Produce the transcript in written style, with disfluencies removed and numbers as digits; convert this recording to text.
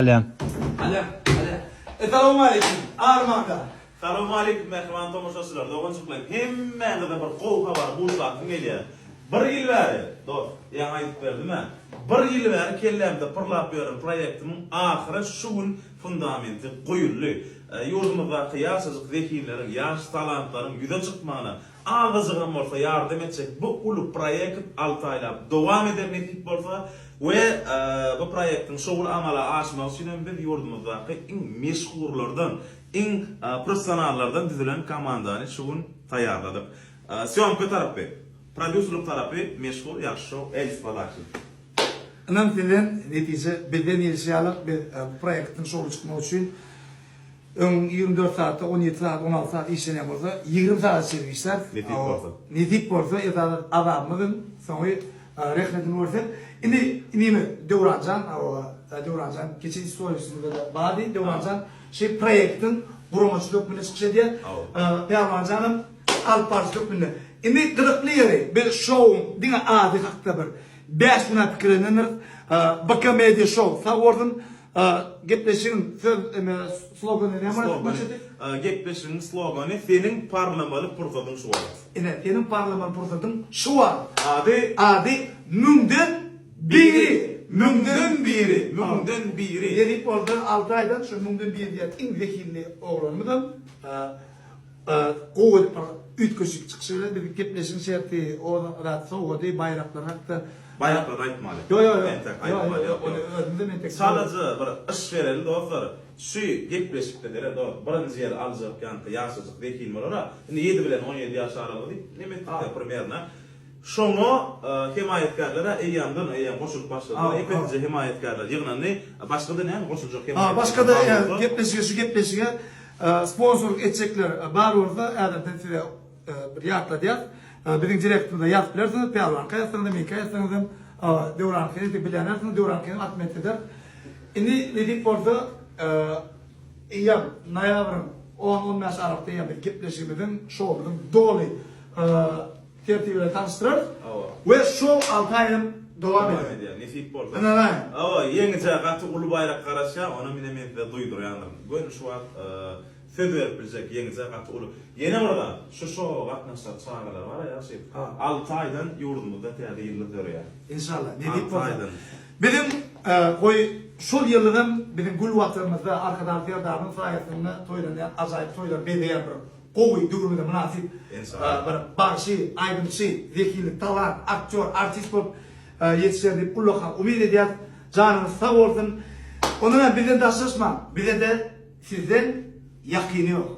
Alýan. Alýan, alýan. Essalawmaleýkim, Armanda. Salowmaleýkim mähriban tomaşaçylar, doganjyklarym hemmäňize bir gowy habary buşlasym gelýär. Bir ýyl bäri, dost, ýaňy aýdyp berdim-ä, bir ýyl bäri kellämde pyrlap ýören proýektimiň ahyry şu gün fundamenti guýuldy. Ýurdumyzdaky ýaşajyk zehinleriň, ýaş talantlaryň ýüze çykmagyna azajygam bolsa ýardam etjek bu uly proýekt alty aýlap dowam eder nesip bolsa we bu proýektiň şowly amala aşmagy üçin hem biz ýurdumyzdaky iň meşhurlardan, iň professionallardan düzülen komandany şu gün taýýarladyk. Sýomka tarapy, prodýuserlik tarapy meşhur ýagşy şow Elf Balakin. Ynam sizden, netije bizden diýlişi ýaly biz bu proýektiň şowly çykmagy üçin Öň 24 sagatda 17 sagat, 16 sagat işlenýän bolsa, 20 sagata çenli işläris. Nesip bolsa. Nesip bolsa, esasy azabymyzyň soňy rehnetini görsek. Indi inimiz Döwranjan, hawa, Döwranjan geçen istoriýasynda-da bardy. Döwranjan şu proýektiň guramaçysy hökmünde çykyş edýär. Pälwanjanam alyp baryjy hökmünde. Indi gyzykly ýeri, biz şouwyň diňe ady hakda bir bäş günä pikirlenendiris. BK Media Show sag bolsun. Gepleşigiň söz eme slogany näme bolýar? Slogany. Gepleşigiň slogany seniň parlamaly pursadyň şu wagt. Ine, seniň parlamaly pursadyň şu wagt. Ady? Ady müňden biri. Müňden biri. Müňden biri. Nesip bolsa alty aýdan şu müňden biri diýen iň zehinli oglanymyzam gowy edip bir üýtgeşik çykyş bilen biziň gepleşigiň şerti, o zat sowgady, baýraklar hakda Baýraklary aýtmaly. Ýok ýok ýok. Entek aýtmaly ýok ýok. Ony özümizem entek. Çalaja bir yş bereli dostlar. Şu gepleşikde seret dost birinji ýeri aljak ýaňky ýaşajyk zehin bolara. Indi ýedi bilen 17 ýaş aralygy diýip neme etdik-de primerno. Şoňa hemaýatkärler-ä eýýämden eýýäm goşulyp başladylar. Epesije hemaýatkärler ýygnandy. Başga-da näme goşuljak hemaýatkärler Başga-da gepleşige şu gepleşige sponsorlyk etjekler bar bolsa häzirden size Bir ýatladýas. Biziň direktimize ýazyp bilersiňiz, Pälwanka ýazsaňyzam, meňkä ýazsaňyzam, Döwranka ýazsa bilýänlersiňiz, Döwrankyny atmet eder. Indi nesip bolsa, eýýäm noýabryň on-on bäş aralykda eýýäm biz gepleşigimiziň, şowumyzyň doly tertibi bilen tanyşdyrarys. We şow alty aý hem dowam eder. Dowam edýär, nesip bolsa. Ynanaýyň. Hawa, ýeňijä gaty uly baýrak garaşýar, onam ine men size duýdurýandyryn. Göni şu wagt Söz berip biljek ýeňijä gaty uly. Ýene bir zat, şu şowa gatnaşjak çagalar bar-a ýagşy, alty aýdan ýurdumyzda täze ýyldyz döreýär. Enşalla, nesip Alty bolsa. aýdan. Biziň goý şol ýyldyzam biziň gül Watanymyzda Arkadag Serdarynyň saýasynda toýlanýan ajaýyp toýlary bezeýän bir gowy döwrümize mynasyp Enşalla. bir bagşy, aýdymçy, zehinli talant, aktýor, artist bolup ýetişer diýip ullakan umyt edýäs. Janyňyz sag bolsun. Ondanam bizden daşlaşmaň. Bize-de Sizden ýakyny ýok.